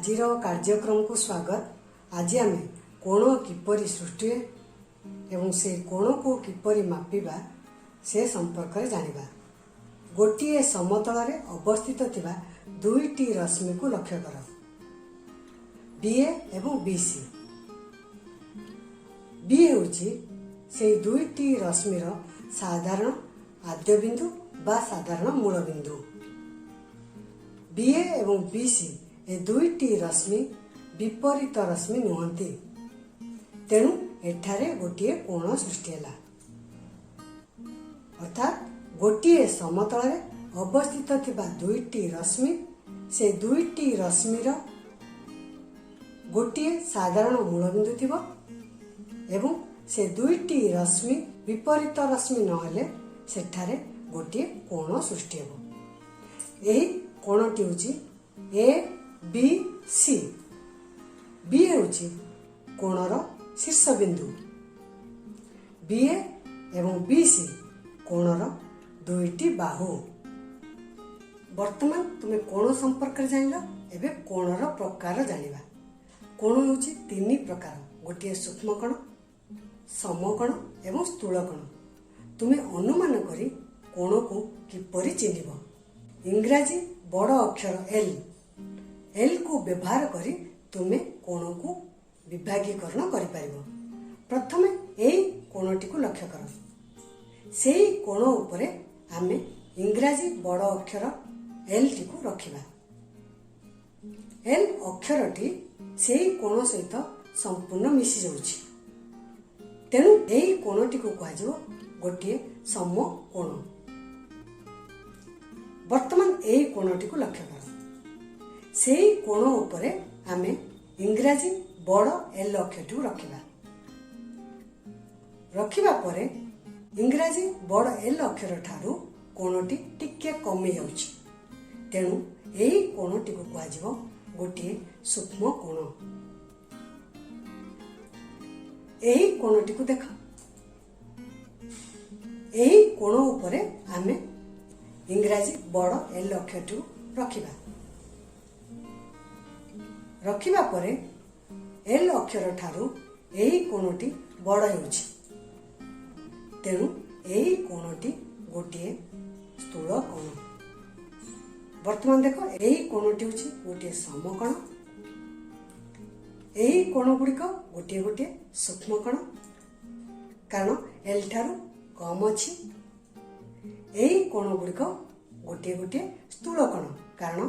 ଆଜିର କାର୍ଯ୍ୟକ୍ରମକୁ ସ୍ୱାଗତ। ଆଜି ଆମେ କୋଣ କିପରି ସୃଷ୍ଟି ହୁଏ ଏବଂ ସେ କୋଣକୁ କିପରି ମାପିବା, ସେ ସମ୍ପର୍କରେ ଜାଣିବା। ଗୋଟିଏ ସମତଳରେ ଅବସ୍ଥିତ ଥିବା ଦୁଇଟି ରଶ୍ମିକୁ ଲକ୍ଷ୍ୟ କର, ବି ଏ ଏବଂ ବି ସି। ବି ହେଉଛି ସେଇ ଦୁଇଟି ରଶ୍ମିର ସାଧାରଣ ଆଦ୍ୟ ବିନ୍ଦୁ ବା ସାଧାରଣ ମୂଳ ବିନ୍ଦୁ। ବି ଏ ଏବଂ ବି ସି ଏ ଦୁଇଟି ରଶ୍ମି ବିପରୀତ ରଶ୍ମି ନୁହନ୍ତି। ତେଣୁ ଏଠାରେ ଗୋଟିଏ କୋଣ ସୃଷ୍ଟି ହେଲା। ଅର୍ଥାତ୍ ଗୋଟିଏ ସମତଳରେ ଅବସ୍ଥିତ ଥିବା ଦୁଇଟି ରଶ୍ମି, ସେ ଦୁଇଟି ରଶ୍ମିର ଗୋଟିଏ ସାଧାରଣ ମୂଳବିନ୍ଦୁ ଥିବ ଏବଂ ସେ ଦୁଇଟି ରଶ୍ମି ବିପରୀତ ରଶ୍ମି ନହେଲେ ସେଠାରେ ଗୋଟିଏ କୋଣ ସୃଷ୍ଟି ହେବ। ଏହି କୋଣଟି ହେଉଛି ଏ ବି ସି। ବି ହେଉଛି କୋଣର ଶୀର୍ଷବିନ୍ଦୁ। ବି ଏ ଏବଂ ବି ସି କୋଣର ଦୁଇଟି ବାହୁ। ବର୍ତ୍ତମାନ ତୁମେ କୋଣ ସମ୍ପର୍କରେ ଜାଣିଲ। ଏବେ କୋଣର ପ୍ରକାର ଜାଣିବା। କୋଣ ହେଉଛି ତିନି ପ୍ରକାର, ଗୋଟିଏ ସୂକ୍ଷ୍ମ କୋଣ, ସମକୋଣ ଏବଂ ସ୍ଥୂଳ କୋଣ। ତୁମେ ଅନୁମାନ କରି କୋଣକୁ କିପରି ଚିହ୍ନିବ? ଇଂରାଜୀ ବଡ଼ ଅକ୍ଷର ଏଲ୍, ଏଲ୍କୁ ବ୍ୟବହାର କରି ତୁମେ କୋଣକୁ ବିଭାଗୀକରଣ କରିପାରିବ। ପ୍ରଥମେ ଏଇ କୋଣଟିକୁ ଲକ୍ଷ୍ୟ କର। ସେଇ କୋଣ ଉପରେ ଆମେ ଇଂରାଜୀ ବଡ଼ ଅକ୍ଷର ଏଲ୍ଟିକୁ ରଖିବା। ଏଲ୍ ଅକ୍ଷରଟି ସେଇ କୋଣ ସହିତ ସମ୍ପୂର୍ଣ୍ଣ ମିଶି ଯାଉଛି। ତେଣୁ ଏହି କୋଣଟିକୁ କୁହାଯିବ ଗୋଟିଏ ସମକୋଣ। ବର୍ତ୍ତମାନ ଏହି କୋଣଟିକୁ ଲକ୍ଷ୍ୟ କର। ସେଇ କୋଣ ଉପରେ ଆମେ ଇଂରାଜୀ ବଡ଼ ଏଲ୍ ଅକ୍ଷରଟିକୁ ରଖିବା। ରଖିବା ପରେ ଇଂରାଜୀ ବଡ଼ ଏଲ୍ ଅକ୍ଷର ଠାରୁ କୋଣଟି ଟିକେ କମି ଯାଉଛି। ତେଣୁ ଏହି କୋଣଟିକୁ କୁହାଯିବ ଗୋଟିଏ ସୂକ୍ଷ୍ମ କୋଣ। ଏହି କୋଣଟିକୁ ଦେଖ। ଏହି କୋଣ ଉପରେ ଆମେ ଇଂରାଜୀ ବଡ଼ ଏଲ୍ ଅକ୍ଷରଟିକୁ ରଖିବା। ରଖିବା ପରେ ଏଲ୍ ଅକ୍ଷର ଠାରୁ ଏହି କୋଣଟି ବଡ଼ ହେଉଛି। ତେଣୁ ଏହି କୋଣଟି ଗୋଟିଏ ସ୍ଥୂଳ କୋଣ। ବର୍ତ୍ତମାନ ଦେଖ, ଏହି କୋଣଟି ହେଉଛି ଗୋଟିଏ ସମକୋଣ। ଏହି କୋଣ ଗୁଡ଼ିକ ଗୋଟିଏ ଗୋଟିଏ ସୂକ୍ଷ୍ମ କୋଣ, କାରଣ ଏଲ୍ ଠାରୁ କମ୍ ଅଛି। ଏହି କୋଣ ଗୁଡ଼ିକ ଗୋଟିଏ ଗୋଟିଏ ସ୍ଥୂଳ କୋଣ, କାରଣ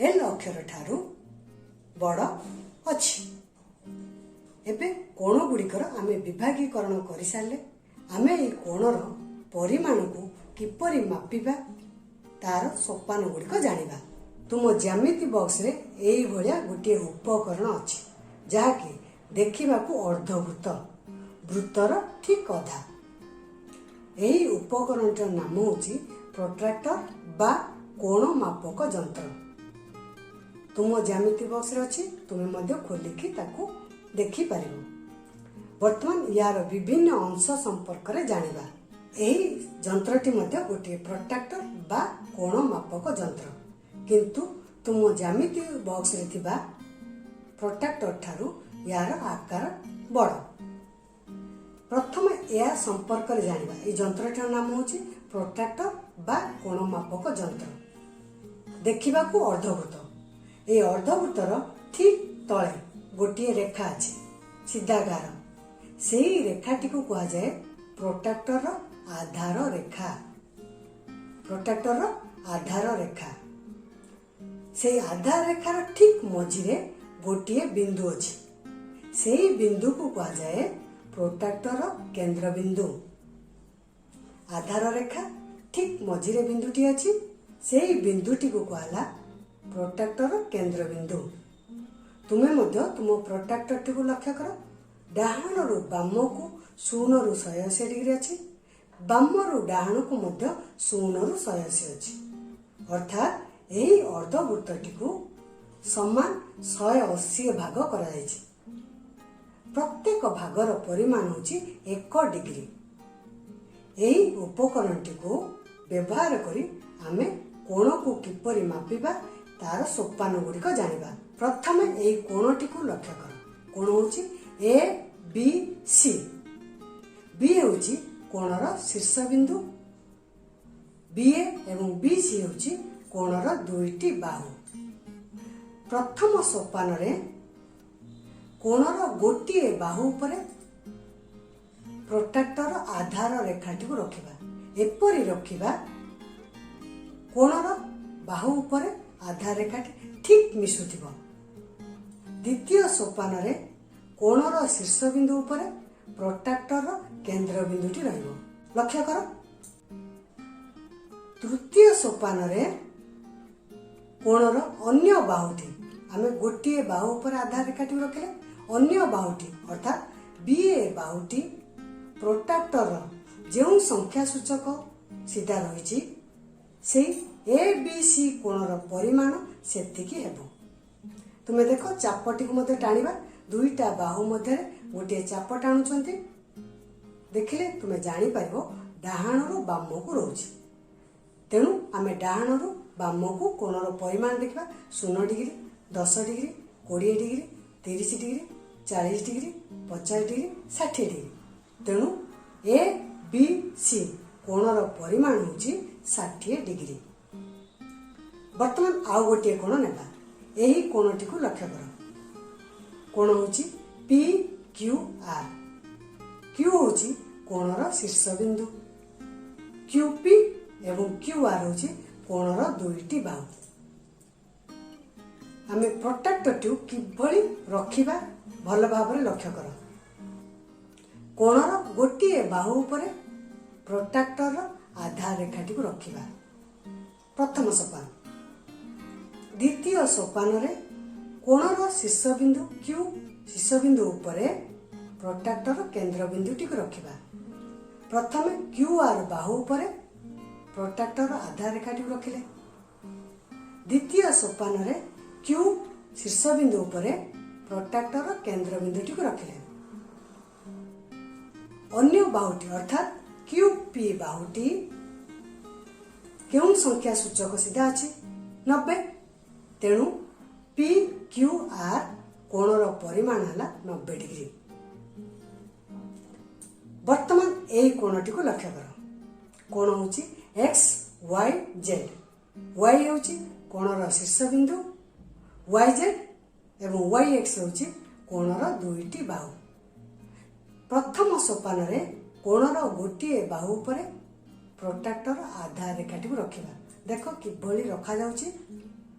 ଏଲ୍ ଅକ୍ଷର ଠାରୁ ବଡ଼ ଅଛି। ଏବେ କୋଣ ଗୁଡ଼ିକର ଆମେ ବିଭାଗୀକରଣ କରିସାରିଲେ, ଆମେ ଏହି କୋଣର ପରିମାଣକୁ କିପରି ମାପିବା, ତାର ସୋପାନ ଗୁଡ଼ିକ ଜାଣିବା। ତୁମ ଜ୍ୟାମିତି ବକ୍ସରେ ଏଇଭଳିଆ ଗୋଟିଏ ଉପକରଣ ଅଛି, ଯାହାକି ଦେଖିବାକୁ ଅର୍ଦ୍ଧବୃତ୍ତ, ବୃତ୍ତର ଠିକ୍ ଅଧା। ଏହି ଉପକରଣଟିର ନାମ ହେଉଛି ପ୍ରୋଟ୍ରାକ୍ଟର ବା କୋଣ ମାପକ ଯନ୍ତ୍ର। ତୁମ ଜ୍ୟାମିତି ବକ୍ସରେ ଅଛି, ତୁମେ ମଧ୍ୟ ଖୋଲିକି ତାକୁ ଦେଖିପାରିବ। ବର୍ତ୍ତମାନ ୟାର ବିଭିନ୍ନ ଅଂଶ ସମ୍ପର୍କରେ ଜାଣିବା। ଏହି ଯନ୍ତ୍ରଟି ମଧ୍ୟ ଗୋଟିଏ ପ୍ରୋଟ୍ରାକ୍ଟର ବା କୋଣ ମାପକ ଯନ୍ତ୍ର, କିନ୍ତୁ ତୁମ ଜ୍ୟାମିତି ବକ୍ସରେ ଥିବା ପ୍ରୋଟ୍ରାକ୍ଟର ଠାରୁ ୟାର ଆକାର ବଡ଼। ପ୍ରଥମେ ଏହା ସମ୍ପର୍କରେ ଜାଣିବା। ଏହି ଯନ୍ତ୍ରଟିର ନାମ ହେଉଛି ପ୍ରୋଟ୍ରାକ୍ଟର ବା କୋଣ ମାପକ ଯନ୍ତ୍ର। ଦେଖିବାକୁ ଅର୍ଦ୍ଧବୃତ୍ତ। ଏହି ଅର୍ଦ୍ଧବୃତ୍ତର ଠିକ୍ ତଳେ ଗୋଟିଏ ରେଖା ଅଛି, ସିଧା ଗାର। ସେଇ ରେଖାଟିକୁ କୁହାଯାଏ ପ୍ରୋଟ୍ରାକ୍ଟରର ଆଧାର ରେଖା। ପ୍ରୋଟ୍ରାକ୍ଟରର ଆଧାର ରେଖା। ସେଇ ଆଧାର ରେଖାର ଠିକ୍ ମଝିରେ ଗୋଟିଏ ବିନ୍ଦୁ ଅଛି। ସେଇ ବିନ୍ଦୁକୁ କୁହାଯାଏ ପ୍ରୋଟ୍ରାକ୍ଟରର କେନ୍ଦ୍ରବିନ୍ଦୁ। ଆଧାର ରେଖା ଠିକ୍ ମଝିରେ ବିନ୍ଦୁଟି ଅଛି। ସେଇ ବିନ୍ଦୁଟିକୁ କୁହାହେଲା ପ୍ରୋଟ୍ରାକ୍ଟରର କେନ୍ଦ୍ରବିନ୍ଦୁ। ତୁମେ ମଧ୍ୟ ତୁମ ପ୍ରୋଟ୍ରାକ୍ଟରଟିକୁ ଲକ୍ଷ୍ୟ କର। ଡାହାଣରୁ ବାମକୁ 0ରୁ 180 ଡିଗ୍ରୀ ଅଛି। ବାମରୁ ଡାହାଣକୁ ମଧ୍ୟ 0ରୁ 180 ଅଛି। ଅର୍ଥାତ୍ ଏହି ଅର୍ଦ୍ଧବୃତ୍ତଟିକୁ ସମାନ 180 ଭାଗ କରାଯାଇଛି। ପ୍ରତ୍ୟେକ ଭାଗର ପରିମାଣ ହେଉଛି 1 ଡିଗ୍ରୀ। ଏହି ଉପକରଣଟିକୁ ବ୍ୟବହାର କରି ଆମେ କୋଣକୁ କିପରି ମାପିବା, ତାର ସୋପାନ ଗୁଡ଼ିକ ଜାଣିବା। ପ୍ରଥମେ ଏହି କୋଣଟିକୁ ଲକ୍ଷ୍ୟ କର। କୋଣ ହେଉଛି ଏ ବି ସି। ବି ହେଉଛି କୋଣର ଶୀର୍ଷବିନ୍ଦୁ। ବି ଏ ଏବଂ ବି ସି ହେଉଛି କୋଣର ଦୁଇଟି ବାହୁ। ପ୍ରଥମ ସୋପାନରେ କୋଣର ଗୋଟିଏ ବାହୁ ଉପରେ ପ୍ରୋଟ୍ରାକ୍ଟର ଆଧାର ରେଖାଟିକୁ ରଖିବା। ଏପରି ରଖିବା, କୋଣର ବାହୁ ଉପରେ ଆଧାର ରେଖାଟି ଠିକ୍ ମିଶୁଥିବ। ଦ୍ୱିତୀୟ ସୋପାନରେ କୋଣର ଶୀର୍ଷବିନ୍ଦୁ ଉପରେ ପ୍ରୋଟ୍ରାକ୍ଟରର କେନ୍ଦ୍ରବିନ୍ଦୁଟି ରହିବ। ଲକ୍ଷ୍ୟ କର। ତୃତୀୟ ସୋପାନରେ କୋଣର ଅନ୍ୟ ବାହୁଟି, ଆମେ ଗୋଟିଏ ବାହୁ ଉପରେ ଆଧାର ରେଖାଟିକୁ ରଖିଲେ, ଅନ୍ୟ ବାହୁଟି ଅର୍ଥାତ୍ ବି ଏ ବାହୁଟି ପ୍ରୋଟ୍ରାକ୍ଟରର ଯେଉଁ ସଂଖ୍ୟା ସୂଚକ ସିଧା ରହିଛି, ସେଇ ଏ ବି ସି କୋଣର ପରିମାଣ ସେତିକି ହେବ। ତୁମେ ଦେଖ, ଚାପଟିକୁ ମଧ୍ୟ ଟାଣିବା। ଦୁଇଟା ବାହୁ ମଧ୍ୟରେ ଗୋଟିଏ ଚାପ ଟାଣୁଛନ୍ତି। ଦେଖିଲେ ତୁମେ ଜାଣିପାରିବ, ଡାହାଣରୁ ବାମକୁ ରହୁଛି। ତେଣୁ ଆମେ ଡାହାଣରୁ ବାମକୁ କୋଣର ପରିମାଣ ଦେଖିବା: 0 degree, 10 degree, 20 degree, 30 degree, 40 degree, 50 degree, 60 degree. ତେଣୁ ଏ ବି ସି କୋଣର ପରିମାଣ ହେଉଛି 60 ଡିଗ୍ରୀ। ବର୍ତ୍ତମାନ ଆଉ ଗୋଟିଏ କୋଣ ନେବା। ଏହି କୋଣଟିକୁ ଲକ୍ଷ୍ୟ କର। କୋଣ ହେଉଛି ପି କ୍ୟୁ ଆର୍। କ୍ୟୁ ହେଉଛି କୋଣର ଶୀର୍ଷବିନ୍ଦୁ। କ୍ୟୁ ପି ଏବଂ କ୍ୟୁ ଆର୍ ହେଉଛି କୋଣର ଦୁଇଟି ବାହୁ। ଆମେ ପ୍ରୋଟ୍ରାକ୍ଟରଟିକୁ କିଭଳି ରଖିବା, ଭଲ ଭାବରେ ଲକ୍ଷ୍ୟ କର। କୋଣର ଗୋଟିଏ ବାହୁ ଉପରେ ପ୍ରୋଟ୍ରାକ୍ଟରର ଆଧାର ରେଖାଟିକୁ ରଖିବା, ପ୍ରଥମ ସୋପାନ। ଦ୍ୱିତୀୟ ସୋପାନରେ କୋଣର ଶୀର୍ଷବିନ୍ଦୁ କ୍ୟୁ ଶୀର୍ଷବିନ୍ଦୁ ଉପରେ ପ୍ରୋଟ୍ରାକ୍ଟର କେନ୍ଦ୍ରବିନ୍ଦୁଟିକୁ ରଖିବା। ପ୍ରଥମେ କ୍ୟୁ ଆର୍ ବାହୁ ଉପରେ ପ୍ରୋଟ୍ରାକ୍ଟର ଆଧାର ରେଖାଟିକୁ ରଖିଲେ। ଦ୍ୱିତୀୟ ସୋପାନରେ କ୍ୟୁ ଶୀର୍ଷବିନ୍ଦୁ ଉପରେ ପ୍ରୋଟ୍ରାକ୍ଟର କେନ୍ଦ୍ରବିନ୍ଦୁଟିକୁ ରଖିଲେ। ଅନ୍ୟ ବାହୁଟି ଅର୍ଥାତ୍ କ୍ୟୁ ପି ବାହୁଟି କେଉଁ ସଂଖ୍ୟା ସୂଚକ ସିଧା ଅଛି? 90। ତେଣୁ ପି କ୍ୟୁ ଆର୍ କୋଣର ପରିମାଣ ହେଲା 90 ଡିଗ୍ରୀ। ବର୍ତ୍ତମାନ ଏହି କୋଣଟିକୁ ଲକ୍ଷ୍ୟ କର। କୋଣ ହେଉଛି ଏକ୍ସ ୱାଇ ଜେଡ୍। ୱାଇ ହେଉଛି କୋଣର ଶୀର୍ଷବିନ୍ଦୁ। ୱାଇ ଜେଡ୍ ଏବଂ ୱାଇ ଏକ୍ସ ହେଉଛି କୋଣର ଦୁଇଟି ବାହୁ। ପ୍ରଥମ ସୋପାନରେ କୋଣର ଗୋଟିଏ ବାହୁ ଉପରେ ପ୍ରୋଟ୍ରାକ୍ଟର ଆଧାର ରେଖାଟିକୁ ରଖିବା। ଦେଖ କିଭଳି ରଖାଯାଉଛି।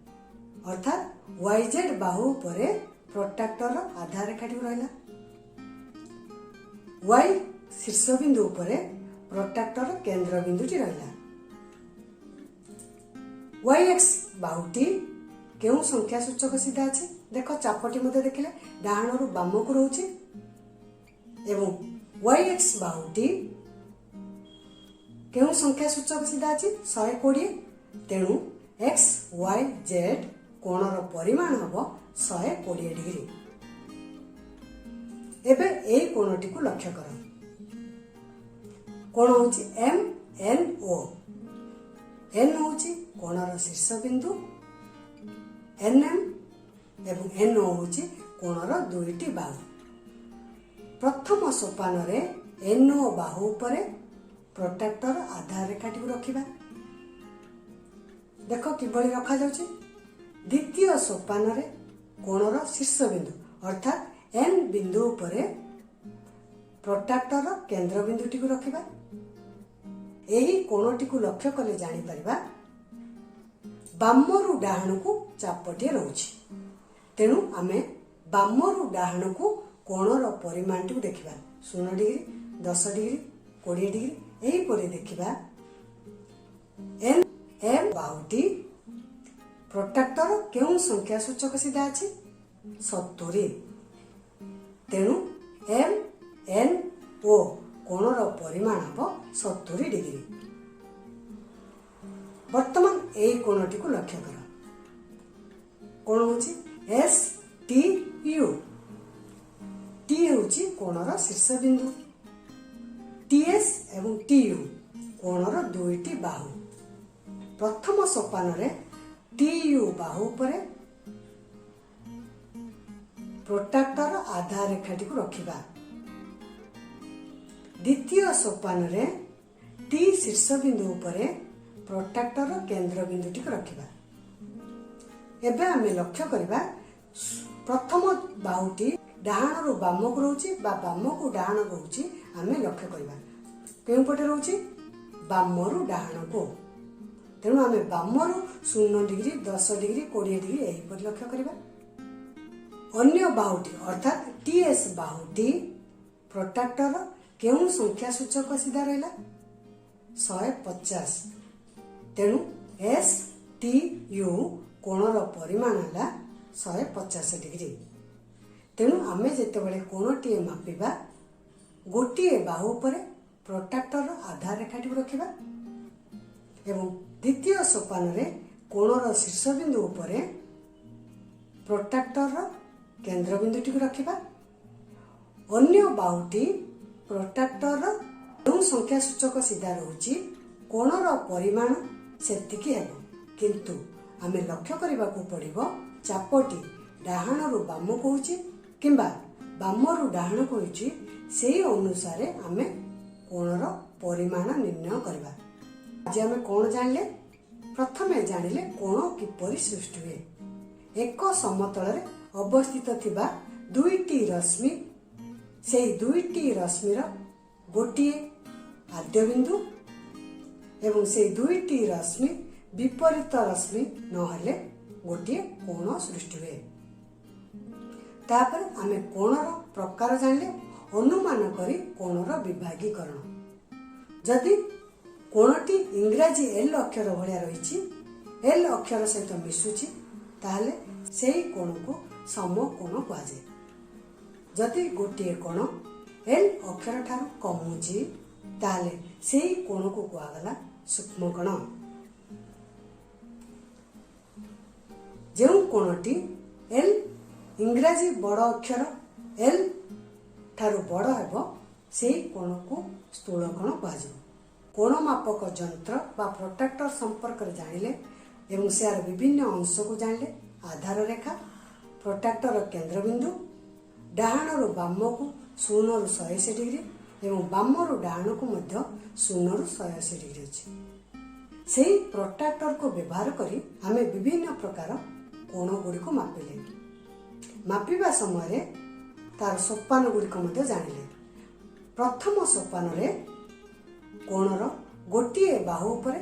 ଅର୍ଥାତ୍ ୱାଇ ଜେଡ୍ ବାହୁ ଉପରେ ପ୍ରୋଟ୍ରାକ୍ଟର ଆଧାର ରେଖାଟିକୁ ରହିଲା। ୱାଇ ଶୀର୍ଷବିନ୍ଦୁ ଉପରେ ପ୍ରୋଟ୍ରାକ୍ଟର କେନ୍ଦ୍ରବିନ୍ଦୁଟି ରହିଲା। ୱାଇ ଏକ୍ସ ବାହୁଟି କେଉଁ ସଂଖ୍ୟା ସୂଚକ ସିଧା ଅଛି? ଦେଖ, ଚାପଟି ମଧ୍ୟ ଦେଖିଲେ ଡାହାଣରୁ ବାମକୁ ରହୁଛି ଏବଂ ୱାଇ ଏକ୍ସ ବାହୁଟି କେଉଁ ସଂଖ୍ୟା ସୂଚକ ସିଧା ଅଛି? 120। ତେଣୁ ଏକ୍ସ ୱାଇ ଜେଡ୍ କୋଣର ପରିମାଣ ହେବ 120 ଡିଗ୍ରୀ। ଏବେ ଏଇ କୋଣଟିକୁ ଲକ୍ଷ୍ୟ କର। କୋଣ ହେଉଛି ଏମ୍ ଏନ୍ ଓ। ଏନ୍ ହେଉଛି କୋଣର ଶୀର୍ଷବିନ୍ଦୁ। ଏନ୍ ଏମ୍ ଏବଂ ଏନ୍ ଓ ହେଉଛି କୋଣର ଦୁଇଟି ବାହୁ। ପ୍ରଥମ ସୋପାନରେ ଏନ୍ ଓ ବାହୁ ଉପରେ ପ୍ରୋଟ୍ରାକ୍ଟର ଆଧାର ରେଖାଟିକୁ ରଖିବା। ଦେଖ କିଭଳି ରଖାଯାଉଛି। ଦ୍ୱିତୀୟ ସୋପାନରେ କୋଣର ଶୀର୍ଷବିନ୍ଦୁ ଅର୍ଥାତ୍ ଏନ୍ ବିନ୍ଦୁ ଉପରେ ପ୍ରୋଟ୍ରାକ୍ଟର କେନ୍ଦ୍ରବିନ୍ଦୁଟିକୁ ରଖିବା। ଏହି କୋଣଟିକୁ ଲକ୍ଷ୍ୟ କଲେ ଜାଣିପାରିବା, ବାମରୁ ଡାହାଣକୁ ଚାପଟିଏ ରହୁଛି। ତେଣୁ ଆମେ ବାମରୁ ଡାହାଣକୁ କୋଣର ପରିମାଣଟିକୁ ଦେଖିବା: 0 ଡିଗ୍ରୀ, 10 ଡିଗ୍ରୀ, 20 ଡିଗ୍ରୀ, ଏହିପରି ଦେଖିବା। ଏନ୍ ଏମ୍ ବାହୁଟି ପ୍ରୋଟ୍ରାକ୍ଟର କେଉଁ ସଂଖ୍ୟା ସୂଚକ ସିଧା ଅଛି? 70। ତେଣୁ ଏମ୍ ଏନ୍ ଓ କୋଣର ପରିମାଣ ହେବ 70 ଡିଗ୍ରୀ। ବର୍ତ୍ତମାନ ଏଇ କୋଣଟିକୁ ଲକ୍ଷ୍ୟ କର। କୋଣ ହେଉଛି ଏସ୍ ଟି ୟୁ। ଟି ହେଉଛି କୋଣର ଶୀର୍ଷବିନ୍ଦୁ। ଟି ଏସ୍ ଏବଂ ଟି ୟୁ କୋଣର ଦୁଇଟି ବାହୁ। ପ୍ରଥମ ସୋପାନରେ ଟି ୟୁ ବାହୁ ଉପରେ ପ୍ରୋଟ୍ରାକ୍ଟର ଆଧାର ରେଖାଟିକୁ ରଖିବା। ଦ୍ୱିତୀୟ ସୋପାନରେ ଟି ଶୀର୍ଷବିନ୍ଦୁ ଉପରେ ପ୍ରୋଟ୍ରାକ୍ଟର କେନ୍ଦ୍ରବିନ୍ଦୁଟିକୁ ରଖିବା। ଏବେ ଆମେ ଲକ୍ଷ୍ୟ କରିବା, ପ୍ରଥମ ବାହୁଟି ଡାହାଣରୁ ବାମକୁ ରହୁଛି ବା ବାମକୁ ଡାହାଣ ରହୁଛି। ଆମେ ଲକ୍ଷ୍ୟ କରିବା କେଉଁ ପଟେ ରହୁଛି, ବାମରୁ ଡାହାଣକୁ। ତେଣୁ ଆମେ ବାମରୁ 0 ଡିଗ୍ରୀ, 10 ଡିଗ୍ରୀ, 20 ଡିଗ୍ରୀ ଏହିପରି ଲକ୍ଷ୍ୟ କରିବା। ଅନ୍ୟ ବାହୁଟି ଅର୍ଥାତ୍ ଟି ଏସ୍ ବାହୁଟି ପ୍ରୋଟ୍ରାକ୍ଟର କେଉଁ ସଂଖ୍ୟା ସୂଚକ ସିଧା ରହିଲା? 150। ତେଣୁ ଏସ୍ ଟି ୟୁ କୋଣର ପରିମାଣ ହେଲା 150 ଡିଗ୍ରୀ। ତେଣୁ ଆମେ ଯେତେବେଳେ କୋଣଟିଏ ମାପିବା, ଗୋଟିଏ ବାହୁ ଉପରେ ପ୍ରୋଟ୍ରାକ୍ଟର ଆଧାର ରେଖାଟିକୁ ରଖିବା ଏବଂ ଦ୍ୱିତୀୟ ସୋପାନରେ କୋଣର ଶୀର୍ଷବିନ୍ଦୁ ଉପରେ ପ୍ରୋଟ୍ରାକ୍ଟରର କେନ୍ଦ୍ରବିନ୍ଦୁଟିକୁ ରଖିବା। ଅନ୍ୟ ବାହୁଟି ପ୍ରୋଟ୍ରାକ୍ଟରର ଯେଉଁ ସଂଖ୍ୟା ସୂଚକ ସିଧା ରହୁଛି, କୋଣର ପରିମାଣ ସେତିକି ହେବ। କିନ୍ତୁ ଆମେ ଲକ୍ଷ୍ୟ କରିବାକୁ ପଡ଼ିବ, ଚାପଟି ଡାହାଣରୁ ବାମକୁ ହେଉଛି କିମ୍ବା ବାମରୁ ଡାହାଣକୁ ହେଉଛି, ସେଇ ଅନୁସାରେ ଆମେ କୋଣର ପରିମାଣ ନିର୍ଣ୍ଣୟ କରିବା। ଆଜି ଆମେ କ'ଣ ଜାଣିଲେ? ପ୍ରଥମେ ଜାଣିଲେ କୋଣ କିପରି ସୃଷ୍ଟି ହୁଏ। ଏକ ସମତଳରେ ଅବସ୍ଥିତ ଥିବା ଦୁଇଟି ରଶ୍ମି, ସେଇ ଦୁଇଟି ରଶ୍ମିର ଗୋଟିଏ ଆଦ୍ୟ ବିନ୍ଦୁ ଏବଂ ସେଇ ଦୁଇଟି ରଶ୍ମି ବିପରୀତ ରଶ୍ମି ନହେଲେ ଗୋଟିଏ କୋଣ ସୃଷ୍ଟି ହୁଏ। ତାପରେ ଆମେ କୋଣର ପ୍ରକାର ଜାଣିଲେ, ଅନୁମାନ କରି କୋଣର ବିଭାଗୀକରଣ। ଯଦି କୋଣଟି ଇଂରାଜୀ ଏଲ୍ ଅକ୍ଷର ଭଳିଆ ରହିଛି, ଏଲ୍ ଅକ୍ଷର ସହିତ ମିଶୁଛି, ତାହେଲେ ସେଇ କୋଣକୁ ସମକୋଣ କୁହାଯାଏ। ଯଦି ଗୋଟିଏ କୋଣ ଏଲ୍ ଅକ୍ଷର ଠାରୁ କମୁଛି, ତାହେଲେ ସେଇ କୋଣକୁ କୁହାଗଲା ସୂକ୍ଷ୍ମ କୋଣ। ଯେଉଁ କୋଣଟି ଏଲ୍ ଇଂରାଜୀ ବଡ଼ ଅକ୍ଷର ଏଲ୍ ଠାରୁ ବଡ଼ ହେବ, ସେଇ କୋଣକୁ ସ୍ଥୂଳ କୋଣ କୁହାଯିବ। କୋଣ ମାପକ ଯନ୍ତ୍ର ବା ପ୍ରୋଟ୍ରାକ୍ଟର ସମ୍ପର୍କରେ ଜାଣିଲେ ଏବଂ ସେହାର ବିଭିନ୍ନ ଅଂଶକୁ ଜାଣିଲେ। ଆଧାର ରେଖା, ପ୍ରୋଟ୍ରାକ୍ଟର କେନ୍ଦ୍ରବିନ୍ଦୁ, ଡାହାଣରୁ ବାମକୁ 0ରୁ 180 ଡିଗ୍ରୀ ଏବଂ ବାମରୁ ଡାହାଣକୁ ମଧ୍ୟ 0ରୁ 180 ଡିଗ୍ରୀ ଅଛି। ସେଇ ପ୍ରୋଟ୍ରାକ୍ଟରକୁ ବ୍ୟବହାର କରି ଆମେ ବିଭିନ୍ନ ପ୍ରକାର କୋଣ ଗୁଡ଼ିକୁ ମାପିଲେ। ମାପିବା ସମୟରେ ତାର ସୋପାନ ଗୁଡ଼ିକ ମଧ୍ୟ ଜାଣିଲେ। ପ୍ରଥମ ସୋପାନରେ କୋଣର ଗୋଟିଏ ବାହୁ ଉପରେ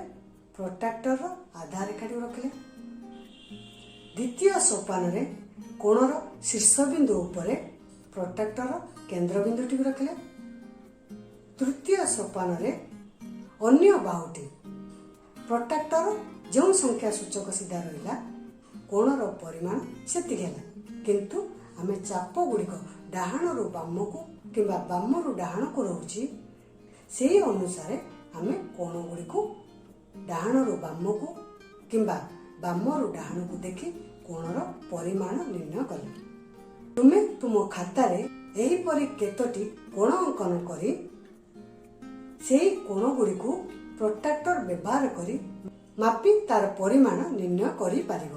ପ୍ରୋଟ୍ରାକ୍ଟରର ଆଧାର ରେଖାଟିକୁ ରଖିଲେ। ଦ୍ୱିତୀୟ ସୋପାନରେ କୋଣର ଶୀର୍ଷବିନ୍ଦୁ ଉପରେ ପ୍ରୋଟ୍ରାକ୍ଟର କେନ୍ଦ୍ରବିନ୍ଦୁଟିକୁ ରଖିଲେ। ତୃତୀୟ ସୋପାନରେ ଅନ୍ୟ ବାହୁଟି ପ୍ରୋଟ୍ରାକ୍ଟର ଯେଉଁ ସଂଖ୍ୟା ସୂଚକ ସିଧା ରହିଲା, କୋଣର ପରିମାଣ ସେତିକି ହେଲା। କିନ୍ତୁ ଆମେ ଚାପ ଗୁଡ଼ିକ ଡାହାଣରୁ ବାମକୁ କିମ୍ବା ବାମରୁ ଡାହାଣକୁ ରହୁଛି, ସେଇ ଅନୁସାରେ ଆମେ କୋଣ ଗୁଡ଼ିକୁ ଡାହାଣରୁ ବାମକୁ କିମ୍ବା ବାମରୁ ଡାହାଣକୁ ଦେଖି କୋଣର ପରିମାଣ ନିର୍ଣ୍ଣୟ କଲେ। ତୁମେ ତୁମ ଖାତାରେ ଏହିପରି କେତୋଟି କୋଣ ଅଙ୍କନ କରି ସେଇ କୋଣ ଗୁଡ଼ିକୁ ପ୍ରୋଟ୍ରାକ୍ଟର ବ୍ୟବହାର କରି ମାପି ତାର ପରିମାଣ ନିର୍ଣ୍ଣୟ କରିପାରିବ।